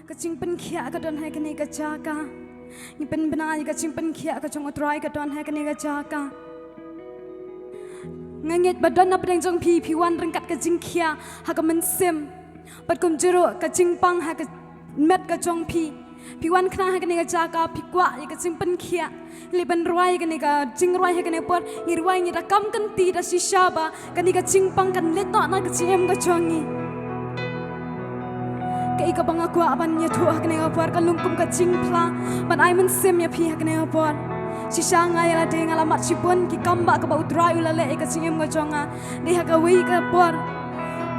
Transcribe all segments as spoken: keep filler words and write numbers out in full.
Ka jingpynkhiah ka don ha kane ka jaka. Ngi pynbna ïa ka jingpynkhiah ka jong U Trai ka don ha kane ka jaka. Nga ngeit ba don na pdeng jong phi, phi wan ryngkat ka jingkhiah ha ka mynsiem. Bad kumjuh ruh ka jingpang ha ka met ka jong phi. Phi wan khnang ha kane ka jaka, phi kwah ïa ka jingpynkhiah. Leit ban rwai ïa kane ka jingrwai ha kane por, ngi rwai ngi da kam kynti da shisha ba kane ka jingpang kan leit noh na ka jingim ka jong ngi. Kaei kaba nga kwah ban ïathuh ha kane ka por, ka long kum ka jingphla ban ai mynsiem ïa phi ha kane ka por. Shisha nga ïa lade nga la mad shibun ki kam ba kaba U Trai u la leh ïa ka jingim ka jong nga. Dei ha kawei ka por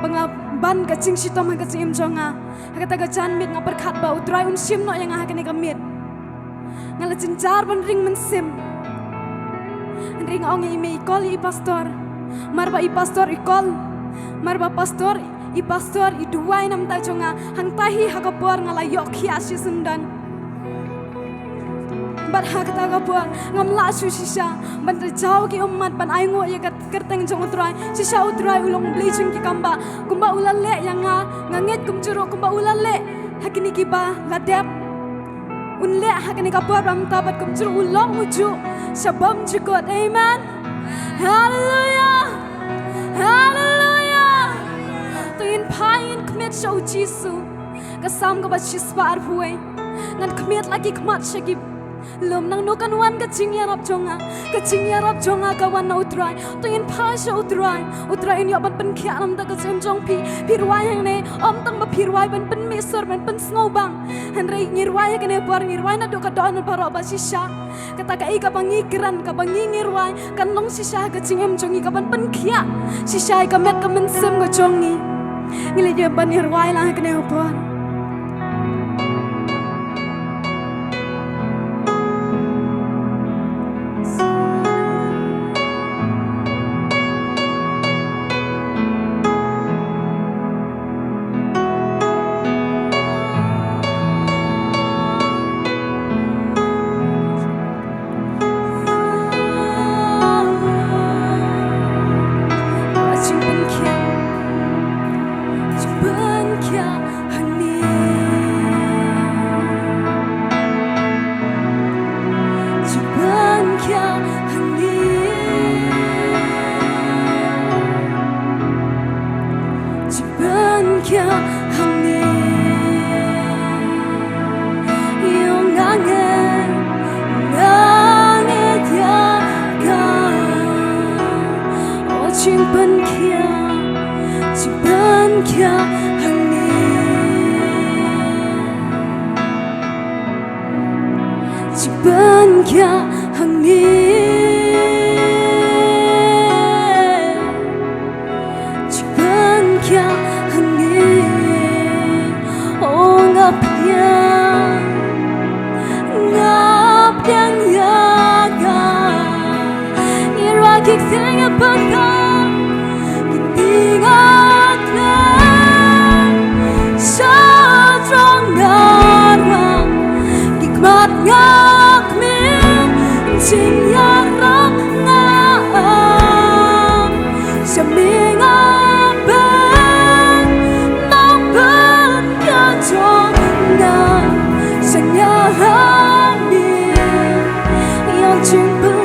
ba nga ban ka jingshitom ha ka jingim jong nga. Ha kata ka janmiet nga pyrkhat ba U Trai un shim noh ïa nga ha kane ka miet. Nga la jynjar ban ring mynsiem. Hynrei nga ong ïa i mei, i call ïa i pastor. Mar ba i pastor i call, mar ba pastor, i pastor i duwai na bynta jong nga. Hangta hi ha ka por nga la ïoh khiah shisyndon. Bad ha kata ka por ngam lah shuh shisha ban da jaw ki ummat ban ainguh ïa ka kyrteng jong U Trai. Shisha U Trai u long Blei jong ki kam ba kumba u la leh ïa nga, nga ngeit kumjuh ruh kumba u la leh ha kine kiba la dep, un leh ha kane ka por ba mynta bad kumjuh ruh u long ujuh sha bymjukut. Amen. Haleluia. Haleluia. To ngin phai, ngin khmih sha U Jisu. Ka Salm kaba shispah arphew wei. Ngan khmih la ki khmat sha ki lum, nangno kan wan ka jingïarap jong nga? Ka jingïarap jong nga ka wan na U Trai. To ngin phai sha U Trai. U Trai un ïoh ban pynkhiah na bynta ka jingim jong phi. Phi rwai hangne ym tang ba phi rwai ban pynmih sur, ban pynsngewbang. Hynrei ngi rwai ha kane por, ngi rwai naduh ka daw baroh ba shisha. Kata kaei kaba ngi kren, kaba ngi ngi rwai kan long shisha ha ka jingim jong ngi, kaban pynkhiah shisha ïa ka met ka mynsiem ka jong ngi. Ngi leit ïa ban ïa rwai lang ha kane ka por. Jingpynkhiah, jingpynkhiah hangne. Jingpynkhiah hangne. Jingpynkhiah hangne. Ïa nga ngeit, nga ngeit ïa ka. O jingpynkhiah, jingpynkhiah hangne. Jingpynkhiah hangne. Jingpynkhiah hangne. O nga pdiang, nga pdiang ïa ka. Ngi rwai ki ktien ïa pyrkhat, ki ktien ïa kren. Sha jrong nga rang, ki khmat nga khmih, jingïarap nga am. Sha me nga peit, nongpynkhiah jong nga. Sha nga ha me, ïa jingpyllait.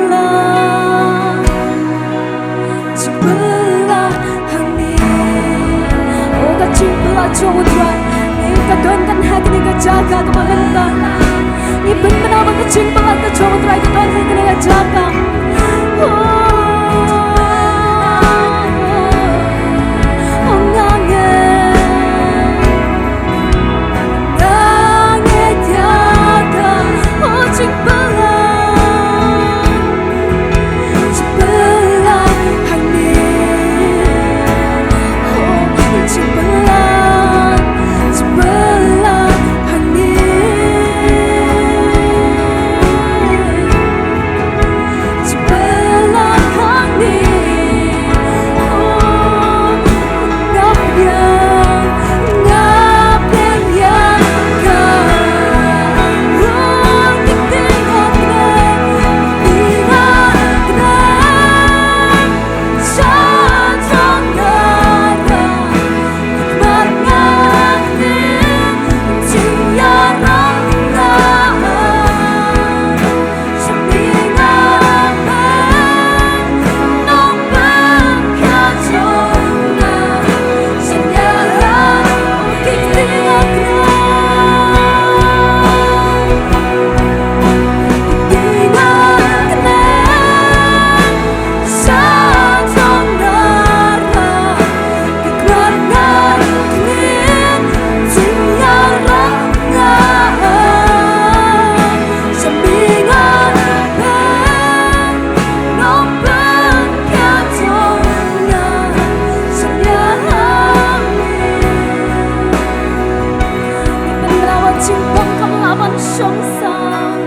Jingpang kam lah ban shong sang.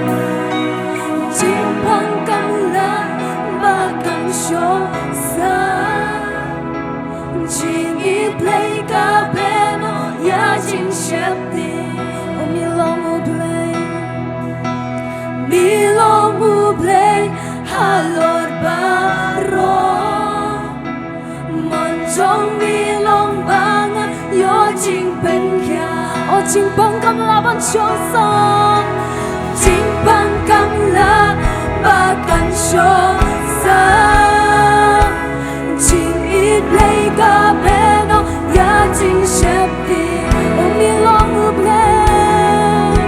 Jingpang kam lah ba kan shong sang. Jingïeit Blei ka beh noh ïa jingsheptieng. Oh, mi long U Blei. Mi long U Blei halor baroh. Mon jong mi long ba ngan ïoh jingpynkhiah. Oh, jingpang kam lah ban shong sang. Jingpang kam lah ba kan shong sang. Jingïeit Blei ka beh noh ïa jingsheptieng. Oh, mi long U Blei.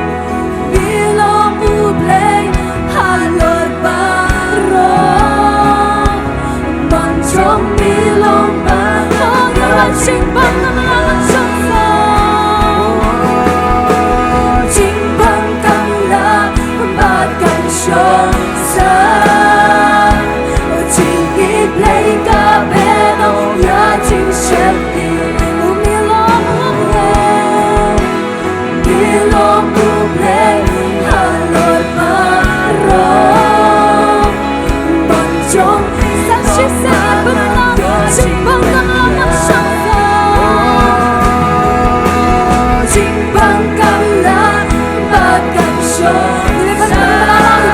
Mi long U Blei halor baroh. Mon jong mi long ba ngan ïoh jingpang kam lah ban shong sang. Jingpang kam lah ba kan shong sang. Oh, jingïeit Blei ka beh noh ïa jingsheptieng. Oh, mi long U Blei. Mi long U Blei halor baroh. Mon jong sa shisha ba ngan ïoh jingpang kam lah ban shong sang. Jingpang kam lah ba kan shong sang.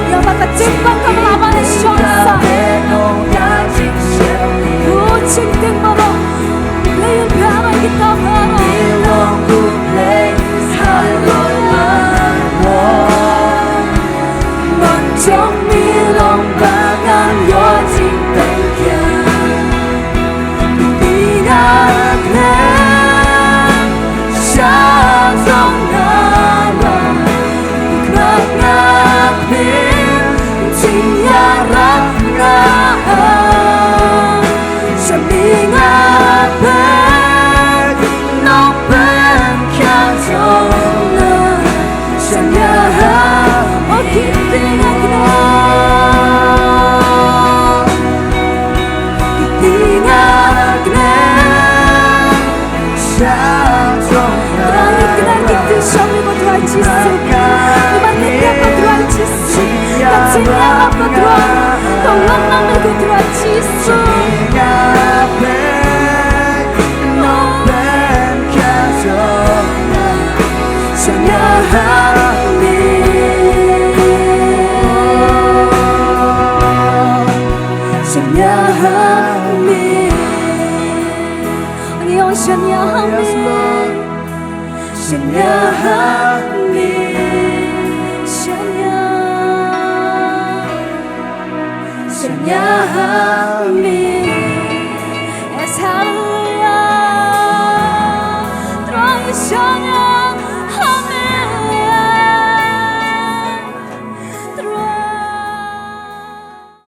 Ïa ba ka jingpang kam lah ban shong sang. Oh, jingtieng baroh. Blei un pynbha ïa kita baroh. Mon jong mi long ba ngan ïoh jingpynkhiah. Phi nga kren sha jong nga ba khlad nga phi jingïarap nga. Sha mi nga peit nongpynkhiah jong nga. Sha nga ha, oh, ki kti nga kna. Ki kti nga kna. Sha jong nga. Trai kna ki kti sha mi ko Trai Jisu. Ki ban kti ko Trai Jisu. Ka jingïarap ko Trai. Ka wanlam ko Trai Jisu. Ngi ong shania ha me. Shania ha me. Shania. Shania ha me. Yes, hallelujah. Trai shania.